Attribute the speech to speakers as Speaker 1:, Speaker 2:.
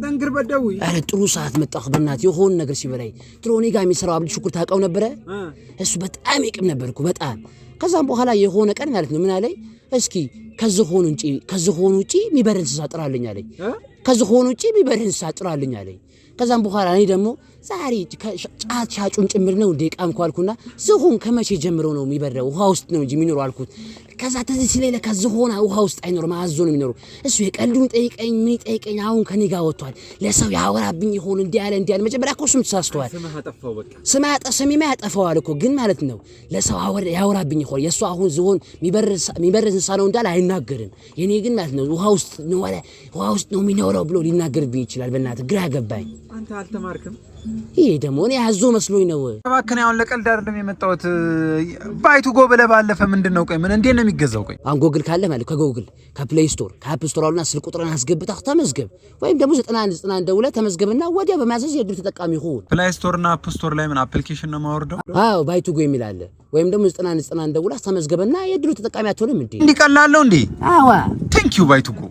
Speaker 1: ጠንክር በደዊ።
Speaker 2: ኧረ ጥሩ ሰዓት መጣሁ። በእናትህ የሆነ ነገር ሲበላይ ድሮ እኔ ጋር የሚሰራው አብዲ ሽኩር ታውቀው ነበረ? እሱ በጣም ይቅም ነበር እኮ በጣም። ከዛም በኋላ የሆነ ቀን ማለት ነው ምን አለኝ፣ እስኪ ከዝሆን ውጪ የሚበር እንስሳ ጥራልኝ አለኝ። ከዝሆን ውጪ የሚበር እንስሳ ጥራልኝ አለኝ። ከዛም በኋላ እኔ ደግሞ ዛሬ ጫት ሻጩን ጭምር ነው እንዴ ቃምኩ አልኩና ዝሆን ከመቼ ጀምሮ ነው የሚበረው? ውሃ ውስጥ ነው እንጂ የሚኖረው አልኩት። ከዛ ትዝ ሲለኝ ለካ ዝሆን ውሃ ውስጥ አይኖርም፣ አዞ ነው የሚኖረው። እሱ የቀልዱን ጠይቀኝ ምን ይጠይቀኝ፣ አሁን ከኔ ጋር ወጥቷል። ለሰው ያወራብኝ ይሆን? እንዲህ ያለ እንዲህ ያለ። መጀመሪያ እኮ እሱም ተሳስተዋል። ስሜማ ያጠፋዋል እኮ ግን ማለት ነው ለሰው ያወራብኝ ይሆን? የእሱ አሁን ዝሆን የሚበር እንስሳ ነው እንዳለ አይናገርም። የኔ ግን ማለት ነው ውሃ ውስጥ ነው የሚኖረው ብሎ ሊናገርብኝ ይችላል። በእናትህ ግራ ገባኝ።
Speaker 1: አንተ አልተማርክም?
Speaker 2: ይሄ ደግሞ እኔ አዞ መስሎኝ ነው።
Speaker 1: እባክህ አሁን ለቀልድ አይደለም የመጣሁት። Buy2Go ብለህ ባለፈ ምንድን ነው? ቆይ ምን እንዴት ነው የሚገዛው? ቆይ
Speaker 2: አሁን ጎግል ካለ ማለት ከጎግል፣ ከ Play Store፣ ከ App Store አሉና ስልክ ቁጥርን አስገብተህ ተመዝገብ፣ ወይም ደግሞ 9191 ደውለህ ተመዝገብና ወዲያ በማዘዝ የእድል ተጠቃሚ ሁን።
Speaker 1: Play Store እና App Store ላይ ምን application ነው የማወርደው?
Speaker 2: አዎ፣ Buy2Go የሚል አለ። ወይም ደግሞ 9191 ደውለህ ተመዝገብና የእድሉ ተጠቃሚ አትሆንም እንዴ?
Speaker 1: እንዲህ ቀላል ነው እንዴ?
Speaker 2: አዋ።
Speaker 1: Thank you Buy2Go።